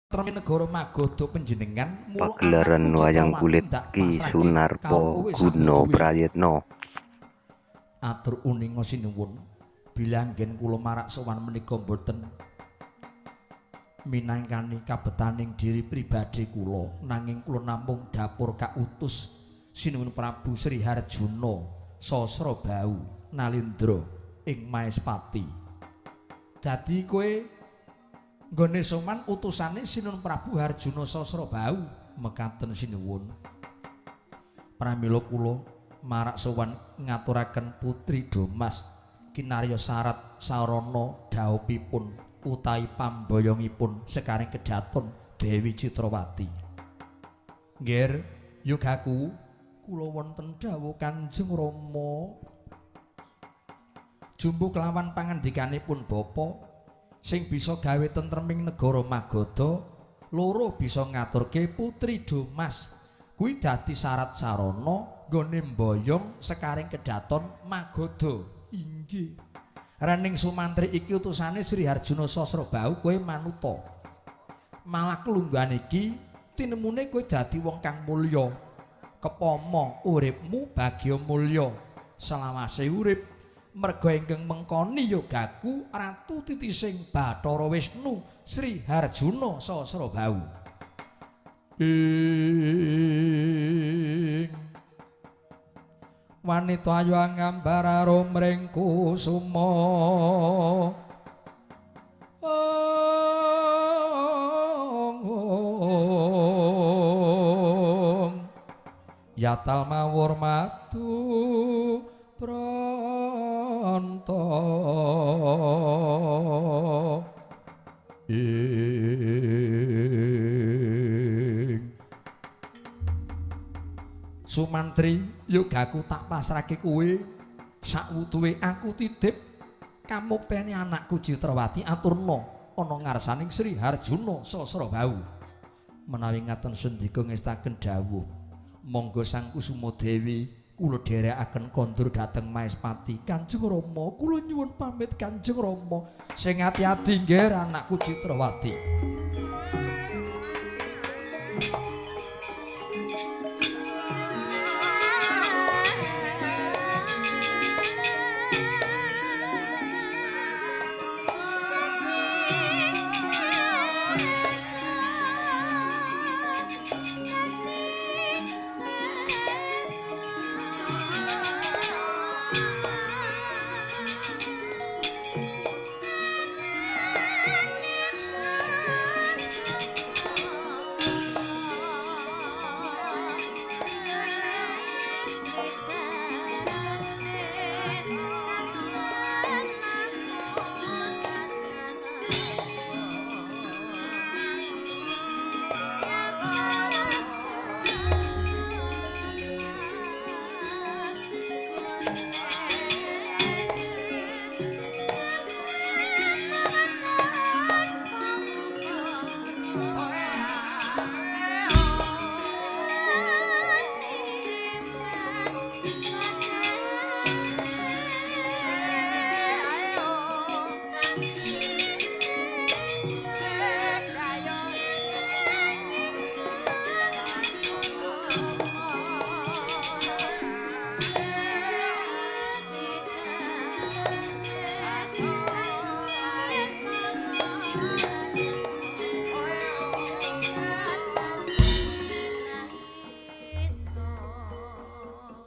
Tentreme negara Magadha panjenengan mula Pagelaran anakku wayang Citrawati kulit ndak Ki pasrahke Sunarpo karo kowe Guna sabujuwe. Prayitna. Atur uninga sinuwun bilih anggen kula marak sowan menika mboten minangkani kabetaning diri pribadi kula, nanging kula namung dapur kautus Sinuwun Prabu Sri Harjuna Sasrabahu Nalindra ing Maespati. Dadi kowe nggone sowan utusane Sinuwun Prabu Harjuna Sasrabahu, mekaten sinuwun. Pramila kula marak sowan ngaturaken Putri Domas kinarya syarat sarana dhaupipun utawi pamboyongipun sekaring kedaton Dewi Citrawati. Nggih, yogaku kula wonten dawuh Kanjeng Rama. Jumbuh kelawan pangandikanipun Bapa sing bisa gawe tentreming negara Magadha, loro bisa ngaturke Putri Domas. Kuwi dadi syarat sarana nggone mboyong sekaring kedaton Magadha. Inggih. Rening Sumantri iki utusane Sri Harjuna Sasrabahu, kowe manuta. Malah kelungguhan iki tinemune kowe dadi wong kang mulya. Kepama uripmu bagya mulya selawase urip. Merga ingkang mengkoni yogaku Ratu Titising Bathara Wisnu Sri Harjuna Sasrabahu. Ing wanita ayu angambar arum ring kusuma, yatal mawur madu pronto. Ing Sumantri, yogaku tak pasrahke kowe sakwutuhe aku titip kamuktene anakku Citrawati aturna ana ngarsaning Sri Harjuna Sasrabahu. Menawi ngaten sendika ngestaken dawuh, monggo Sang Kusuma Dewi kula dherekaken kondur dhateng Maespati. Kanjeng Rama, kula nyuwun pamit Kanjeng Rama. Sing ati-ati nggih anakku Citrawati.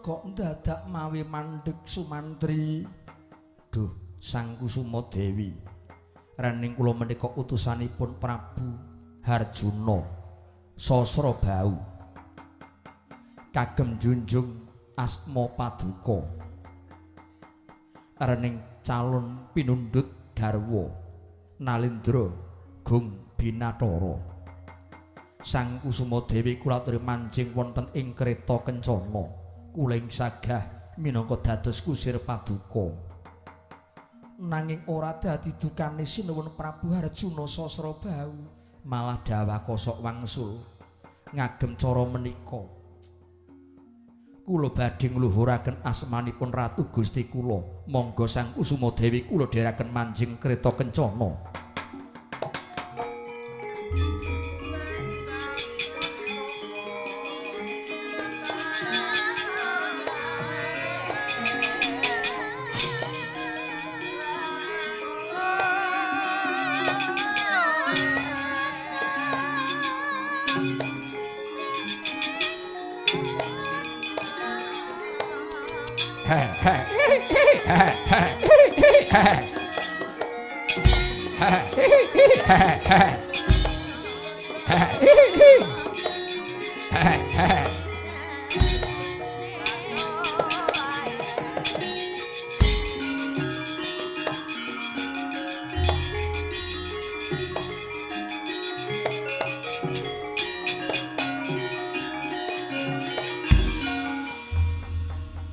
Kok dadak mawi mandheg Sumantri? Duh, Sang Kusuma Dewi. Rening kula menika utusanipun Prabu Harjuna Sasrabahu. Kagem junjung asma paduka. Rening calon pinundhut garwa Nalindra Gung Binathara. Sang Kusuma Dewi kula aturi manjing wonten ing kreta kencana. Kula ing sagah minangka dados kusir paduka. Nanging ora dadi dukane Sinuwun Prabu Harjuna Sasrabahu, malah dawah kosok wangsul ngagem cara menika. Kula badhe ngluhuraken asmanipun Ratu Gusti kula. Monggo Sang Kusuma Dewi kula dherekaken manjing kreta kencana.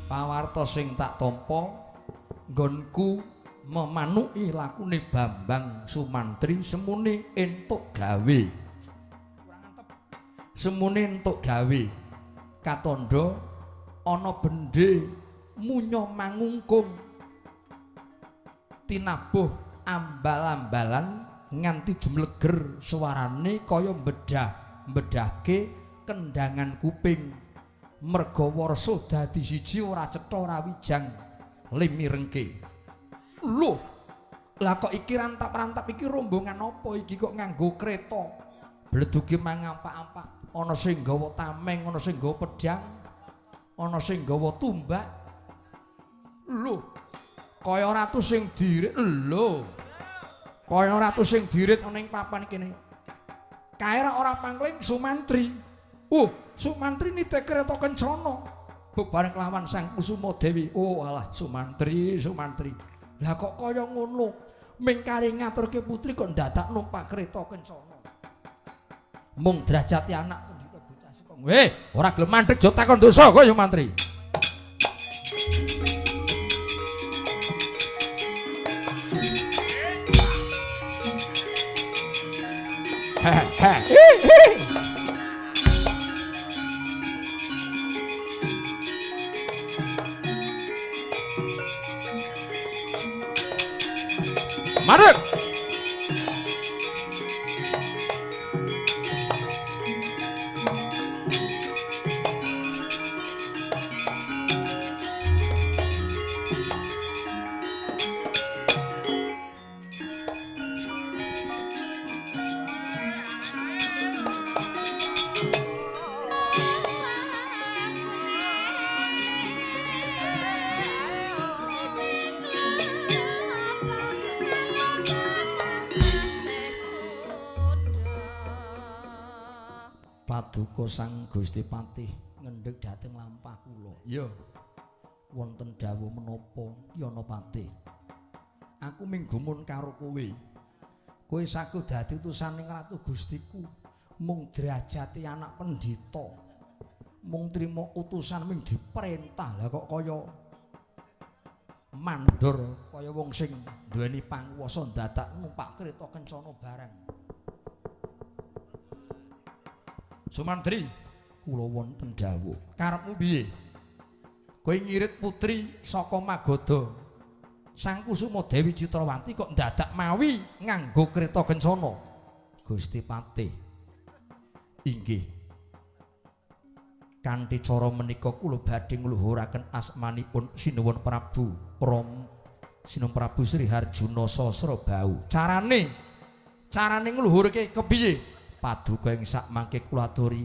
Pawarta sing tak tampa nggonku memanuki lakune Bambang Sumantri semune entuk gawe. Semune entuk gawe. Katandha ana bendhe munya mangungkung. Tinabuh ambal-ambalan nganti jumleger suarane kaya bedah-bedahke kendangan kuping. Merga warsa dadi siji ora cetha ora wijang limirengke. Loh, lah kok iki rantap-rantap iki rombongan apa iki kok nganggo kereta? Bleduge mangampak-ampak, ana sing nggawa tameng, ana sing nggawa pedhang, ana sing nggawa tumbak. Loh, kaya ratu sing dirit. Lho, kaya ratu sing dirit ana ing papan kene. Kae ora pangling Sumantri. Sumantri nitih kereta kencana bebareng kelawan Sang Kusuma Dewi. Oh alah Sumantri, Sumantri. Lah kok kaya ngono? Ming kari ngaturke putri kok ndadak numpak kereta kencana. Mung derajate anak pendhita bocah saka. Weh, ora gelem mandheg jo takon dosa kowe Sumantri. Mandek. Paduka Sang Gusti Patih ngendheg dhateng lampah kula. Iya. Wonten dawuh menapa Ki Anapatih? Aku ming gumun karo kowe. Kowe saguh dadi utusaning Ratu Gustiku. Mung derajate anak pendhita. Mung trima utusan ming diperintah. Lah kok kaya mandor kaya wong sing duweni panguwasa ndadak numpak kereta kencana barang. Sumantri, kula wonten dawuh. Karepmu piye? Kowe ngirit putri saka Magadha. Sang Kusuma Dewi Citrawati kok ndadak mawi nganggo kereta kencana. Gusti Patih. Inggih. Kanthi cara menika kula badhe ngluhuraken asmanipun Sinuwun Prabu Sinuwun Prabu Sri Harjuna Sasrabahu. Carane ngluhurke kepiye? Paduka ing sakmangke kula aturi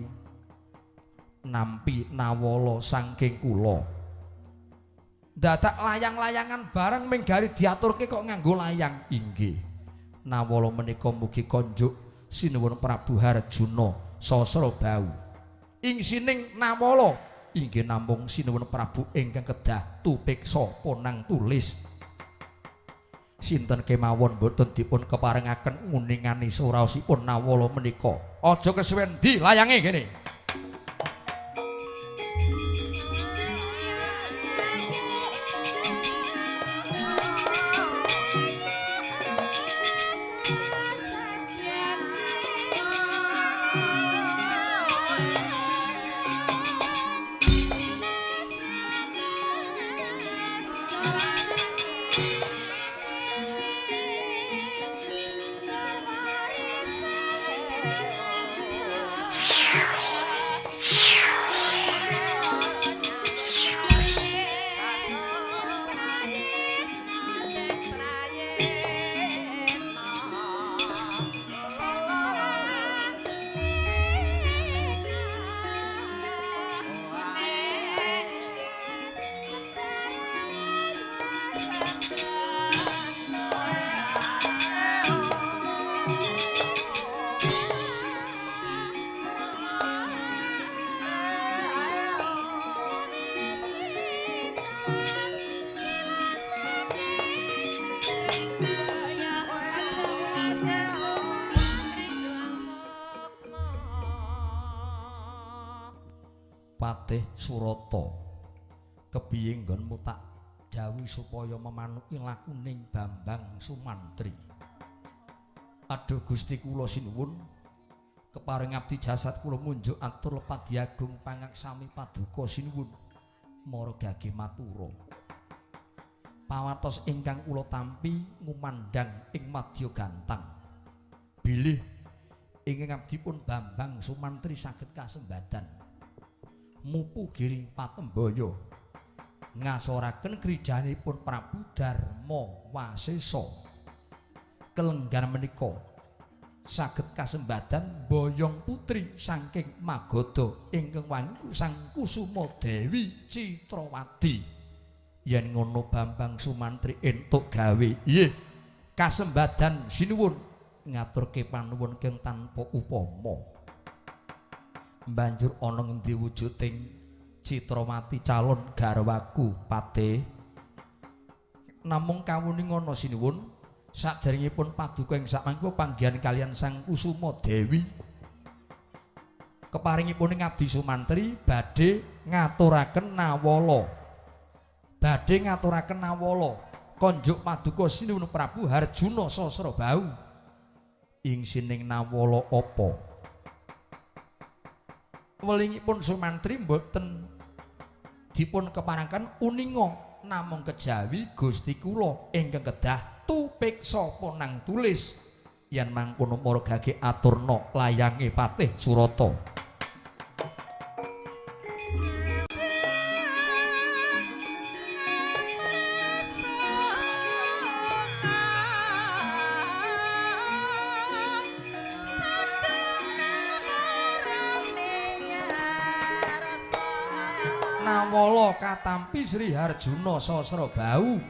nampi nawala saking kula. Dadak layang-layangan bareng ming gari diaturke kok nganggo layang. Inggih. Nawala menika mugi konjuk Sinuwun Prabu Harjuna Sasrabahu. Ing sining nawala inggih namung Sinuwun Prabu ingkang kedah tupiksa ponang tulis. Sinten kemawon boten dipun keparengaken nguningani suraosipun nawala menika. Aja kesuwen di layange kene. Yeah. Patih Surata, kepiye nggonmu tak dawuhi supaya memanuki lakuning Bambang Sumantri? Aduh Gusti kula sinuwun, keparing abdi jasad kula munjuk atur lepat diagung pangaksami paduka sinuwun mara gage matura. Pawartos ingkang kula tampi ngumandhang ing madya gantang. Bilih ingkang abdipun Bambang Sumantri saged kasembadan mupu giring patembaya ngasoraken krijanipun Prabu Darma Wasesa. Kelenggan menika saged kasembadan boyong putri saking Magadha ingkang wangi Sang Kusuma Dewi Citrawati. Yen ngono Bambang Sumantri entuk gawe. Nggih, kasembadan sinuwun ngaturke panuwun keng tanpa upama. Banjur ana ngendi wujuding Citrawati calon garwaku Patih? Namung kawuning ana sinuwun, saderengipun paduka ing sakmangke panggihan kaliyan Sang Kusuma Dewi. Keparingipun ngabdi Sumantri badhe ngaturaken nawala. Badhe ngaturaken nawala konjuk paduka sinuwun Prabu Harjuna Sasrabahu. Ing sining nawala apa? Welingipun Sumantri mboten dipun keparangaken uninga namung kejawi Gusti kula ingkang kedah tupiksa ponang tulis. Yen mangkono mara gage aturna layange Patih Surata. Nawala katampi Sri Harjuna Sasrabahu.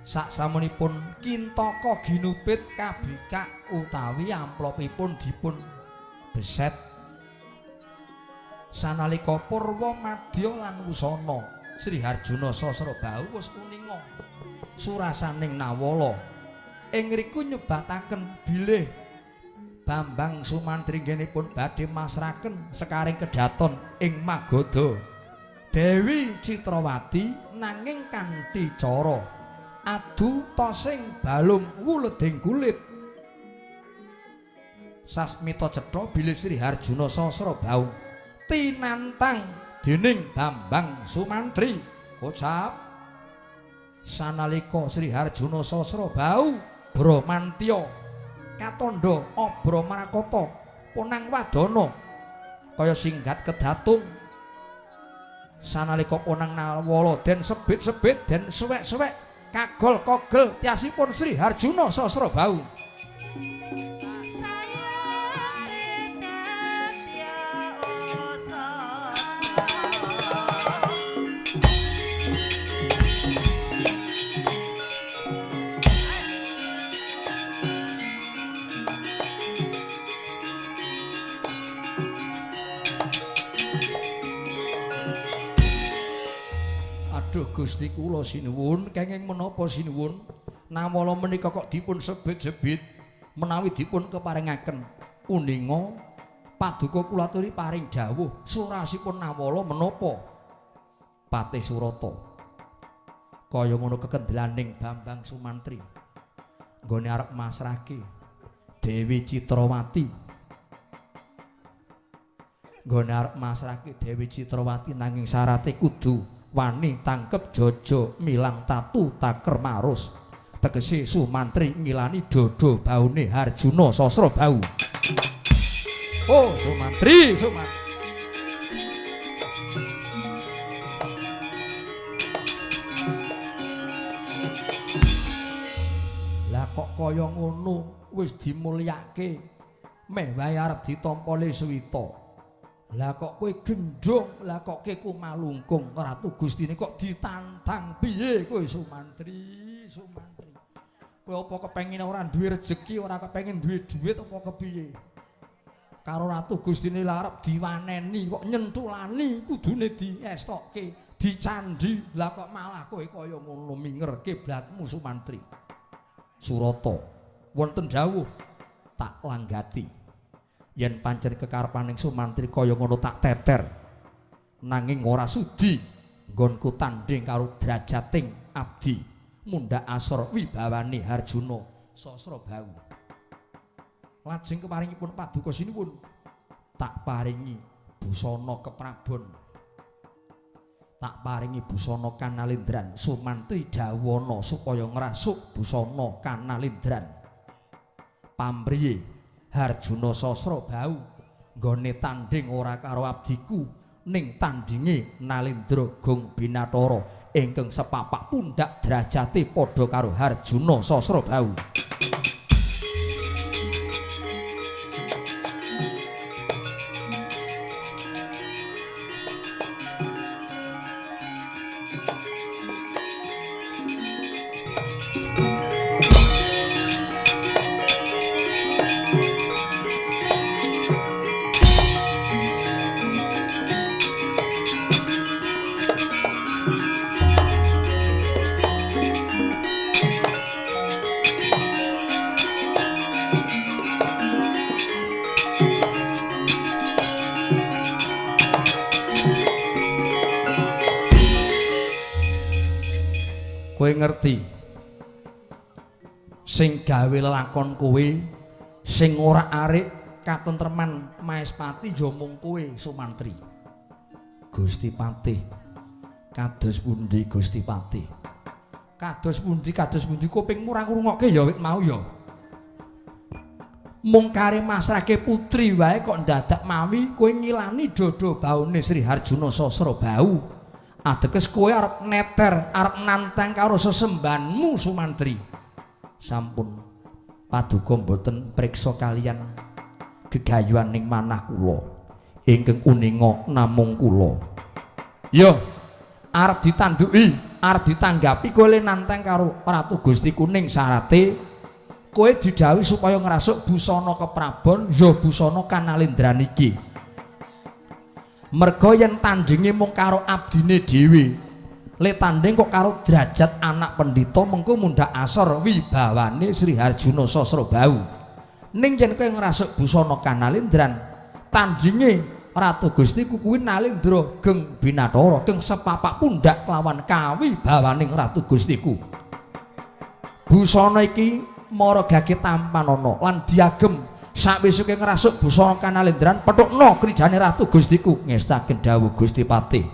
Saksamunipun kintaka ginupit kabikak utawi amplopipun dipun beset. Sanalika purwa madya lan wusana Sri Harjuna Sasrabahu wis uninga surasaning nawala. Ing ngriku nyebataken bilih Bambang Sumantri nggenipun badhe masraken sekaring kedaton ing Magadha Dewi Citrawati nanging kanthi cara adu tosing balung wuleding kulit. Sasmita cetha bilih Sri Harjuna Sasrabahu tinantang dening Bambang Sumantri. Kocap sanalika Sri Harjuna Sasrabahu Bramantya katandha abra marakata ponang wadana kaya singgat kedatung. Sanalika ponang nawala den sebit-sebit den suwek-suwek kagol kogel tiasipun Sri Harjuna Sasrabahu. Aduh Gusti kula sinuwun, kenging menapa sinuwun? Nawala menika kok dipun sebit-sebit menawi dipun keparengaken uninga paduka kula aturi paring dawuh surasipun nawala menapa? Patih Surata kaya ngono kekendelaning Bambang Sumantri nggone arep masrahke Dewi Citrawati. Nggone arep masrahke Dewi Citrawati nanging syarate kudu wani tangkep jojo milang tatu taker marus. Tegese Sumantri ngilani dodo baune Harjuna Sasrabahu. Oh Sumantri, Sumantri. Lah kok kaya ngono wis dimulyake meh wae arep ditampa le suwita. Lah kok kowe gendhong, lah kok keku malungkung Ratu Gustine kok ditantang piye kowe Sumantri, Sumantri. Kowe apa kepengin ora duwe rejeki, ora kepengin duwe dhuwit apa kepiye? Karo Ratu Gustine lah arep diwaneni kok nyentulani kudune diestokke, dicandhi. Lah kok malah kowe kaya ngono minger kiblatmu Sumantri. Surata wonten dawuh tak langgati. Yen pancen kekarepaning Sumantri kaya ngono tak teter. Nanging ora sudi nggonku tandhing karo drajating abdi mundhak asor wibawane Harjuna Sasrabahu. Lajeng keparingipun paduka sinuwun tak paringi busana keprabon, tak paringi busana kanalindran Sumantri dawana supaya ngrasuk busana kanalindran. Pamriye Harjuna Sasrabahu nggone tandhing ora karo abdiku ning tandinge Nalindra Gong Binathara ingkang sepapak pundhak drajate padha karo Harjuna Sasrabahu. Kowe ngerti sing gawe lelakon kowe sing ora arik katentreman Maespati ya mung kowe Sumantri. Gusti Patih kados pundi Gusti Patih? Kados pundi kados pundi kupingmu ora ngrungokke ya wit mau ya. Mung kare masrahke putri wae kok ndadak mawi kowe ngilani dodo baune Sri Harjuna Sasrabahu. Ateges kowe arep neter, arep nantang karo sesembanmu Sumantri. Sampun paduka mboten priksa kalian gegayuhaning manah kula ingkang uninga namung kula. Yo, arep ditanduki, arep ditanggapi kowe le nantang karo Ratu Gusti Kuning syarate kowe didhawuhi supaya ngrasuk busana keprabon ya busana kanalindran iki. Merga yen tandinge mung karo abdine dhewe, le tanding kok karo derajat anak pendhita mengko mundhak asor wibawane Sri Harjuna Sasrabahu. Ning yen kowe ngrasuk busana kanalindran, tandinge Ratu Gusti kuwi Nalindra Geng Binathara keng sepapak pundhak kelawan kawibawaning Ratu Gustiku. Busana iki mara gage tampanana lan diagem sawise kowe ngrasuk busana kanalindran pethukna krijane Ratu Gustiku ngestaken dawuh Gusti Patih.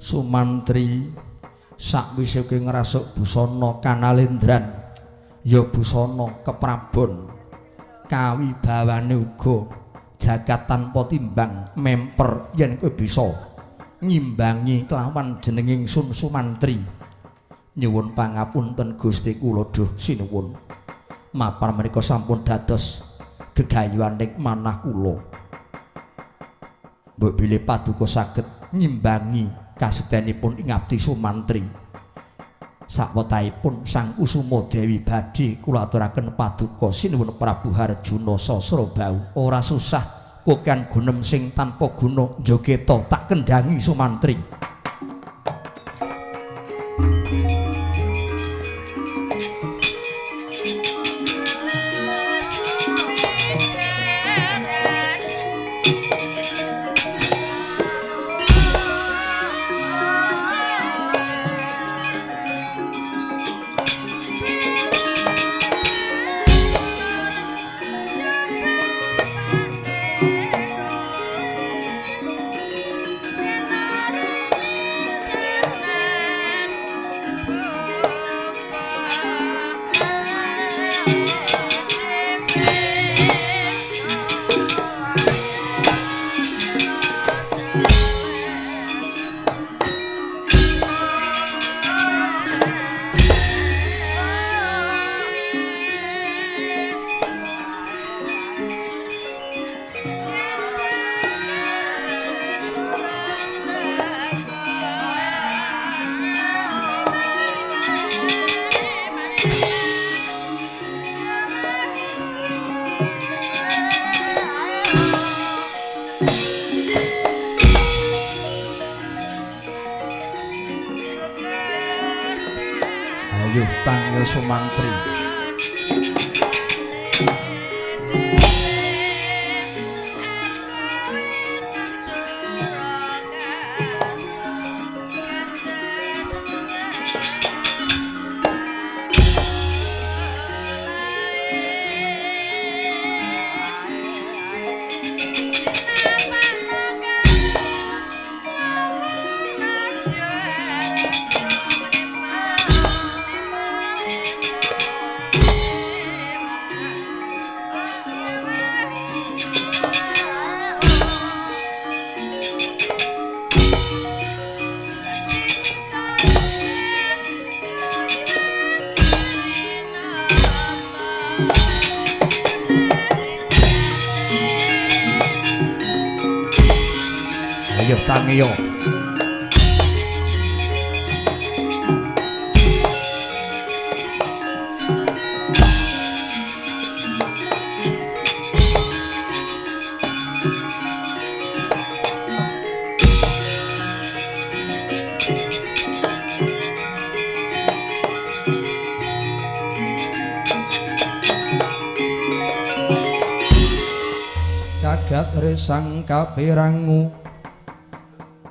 Sumantri sakwise kowe ngrasuk busana kanalindran ya busana keprabon kawibawane uga jagat tanpa timbang memper yen kowe bisa ngimbangi kelawan jenenging Sun Sumantri. Nyuwun pangapunten Gusti kula duh sinuwun. Mapar menika sampun dados gegayuhaning manah kula. Mbok bilih paduka saged ngimbangi kasektenipun ing abdi Sumantri. Sakwetahipun Sang Kusuma Dewi badhe kula aturaken paduka sinuwun Prabu Harjuna Sasrabahu. Ora susah kokan gunem sing tanpa guna njogeta tak kendhangi Sumantri. Ayo tangyo Sumantri. Ayo tangiyo. Kagat resang kapirangu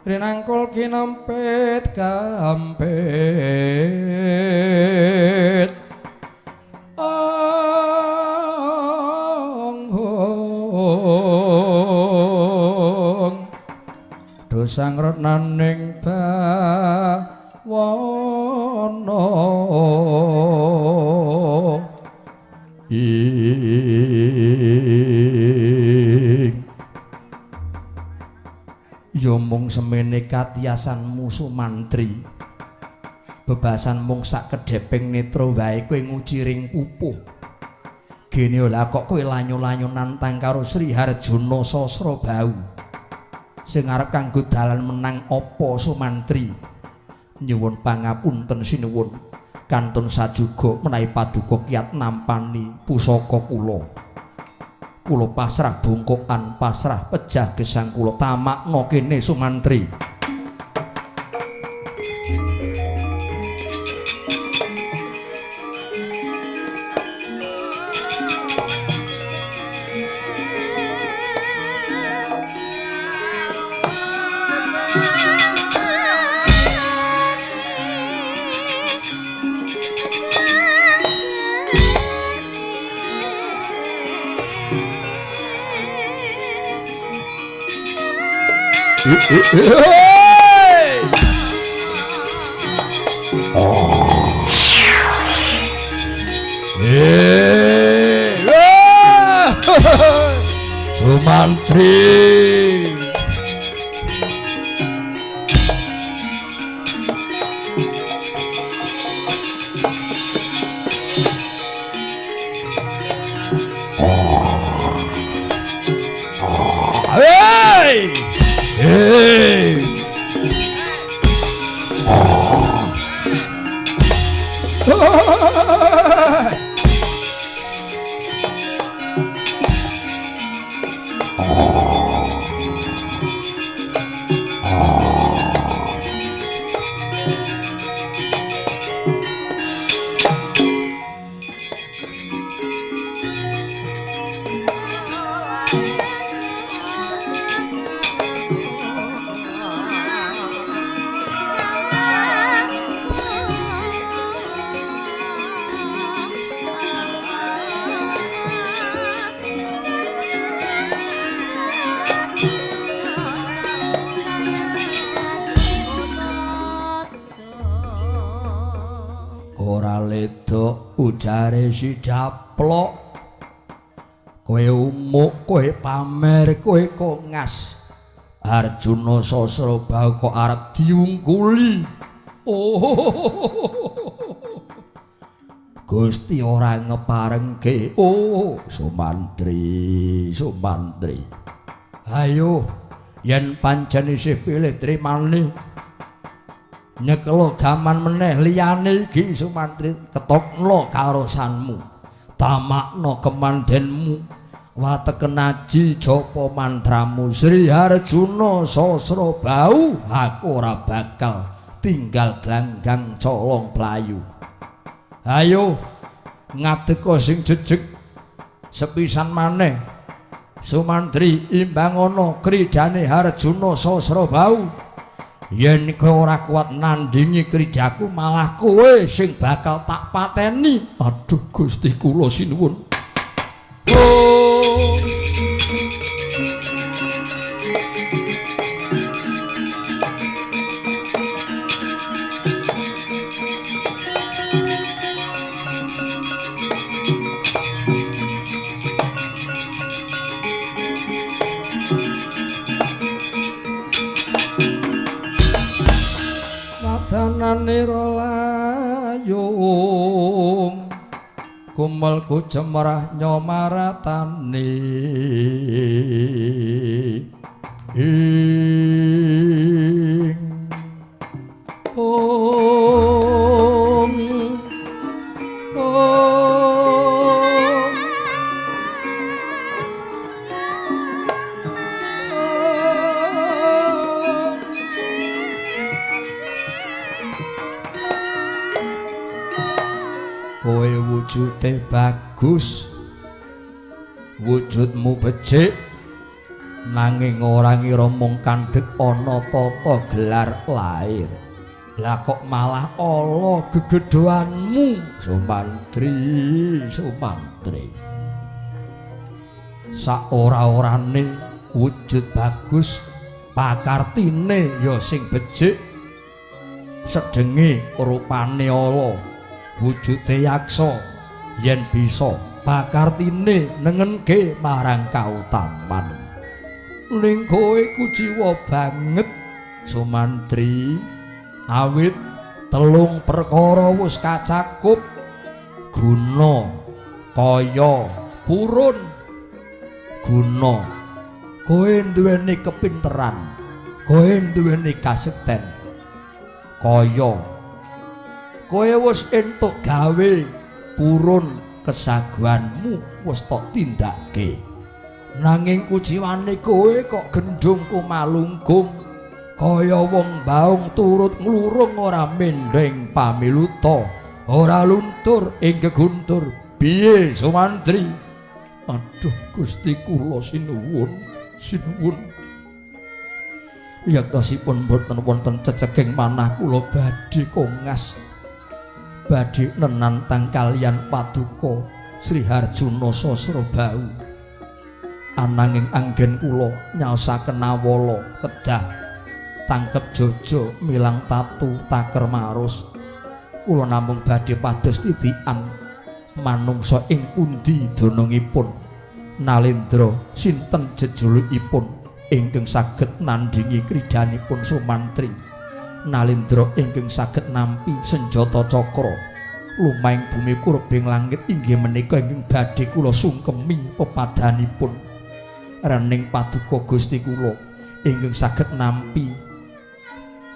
rinangkul kinempit kampit ong dosang retnaning bawana ing ya mung semene katiyasanmu Sumantri, bebasan mung sak kedheping netra wae kowe nguciring pupuh. Gene lah kok kowe lanyu-lanyu nantang karo Sri Harjuna Sasrabau sing arep kanggo dalan menang apa Sumantri? Nyuwun pangapunten sinuwun, kantun sajuga menawi paduka kiat nampani pusaka kula. Kula pasrah bungkukan, pasrah pejah gesang kula tamakna kene Sumantri. Sumantri. Hey! Hey! Ora ledok ujare si daplok, kowe umuk, kowe pamer, kowe kongas. Arjuna Sasrabau kok arep diungkuli. Oh, Gusti ora ngeparengke. Oh, Sumantri, Sumantri. Ayo, yen pancen isih pilih trimane, nyekelo gaman meneh liyane iki Sumantri, ketokno karosanmu, tamakno kemandenmu, wateken aji japa mantramu Sri Harjuna Sasrabau, aku ora bakal tinggal glanggang colong playu. Ayo ngadeka sing jejeg sepisan maneh. Sumantri imbangono kridane Harjuna Sasrabahu. Yen kowe ora kuat nandingi kridaku malah kowe sing bakal tak pateni. Aduh Gusti kula sinuwun. Oh. Wadanane layung kumel kujemrah nyomaratane ing om om kowe wujude bagus, wujudmu becik, nanging ora ngira mung kandhek ana tata gelar lair. Lah kok malah ala gegedhoanmu, Sumantri, Sumantri. Saora-orane wujud bagus, pakartine ya sing becik, sedenge rupane ala. Wujude yaksa yen bisa pakartine nengenke marang kautaman. Ning kowe kuciwa banget Sumantri, awit telung perkara wis kacakup: guna, kaya, purun. Guna, kowe duweni kepinteran, kowe duweni kasekten. Kaya, kowe wis entuk gawe. Purun, kesaguanmu wis tok tindake. Nanging kuciwane kowe kok gendhung kumalunggung kaya wong baung turut nglurung, ora mendheng pamiluta, ora luntur ing geguntur. Piye Sumantri? Aduh Gusti kula sinuwun, sinuwun. Yektosipun boten wonten ceceking manah kula badhe kongas, badhe nenantang kaliyan paduka Sri Harjuna Sasrabahu. Ananging anggen kula nyaosaken awala kedah tangkep jojo milang tatu taker marus. Kula namung badhe pados titikan manungsa ing pundi dunungipun Nalendra, sinten jejulukipun ingkang saged nandhingi kridanipun Sumantri. Nalendra ingkang saged nampi senjata cakra lumahing bumi kurbing langit inggih menika ingkang badhe kula sungkemi pepadhanipun. Rening paduka Gusti kula ingkang saged nampi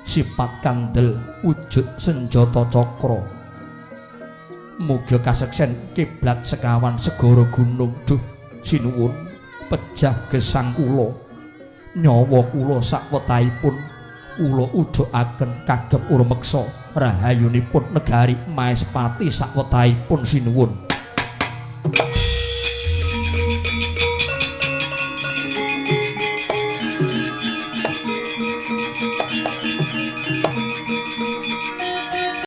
sifat kandel wujud senjata cakra. Muga kaseksen kiblat sekawan segara gunung. Duh sinuwun, pejah gesang kula, nyawa kula sakwetahipun kula udhakaken kagem urmeksa rahayunipun negari Maespati sakwetahipun sinuwun.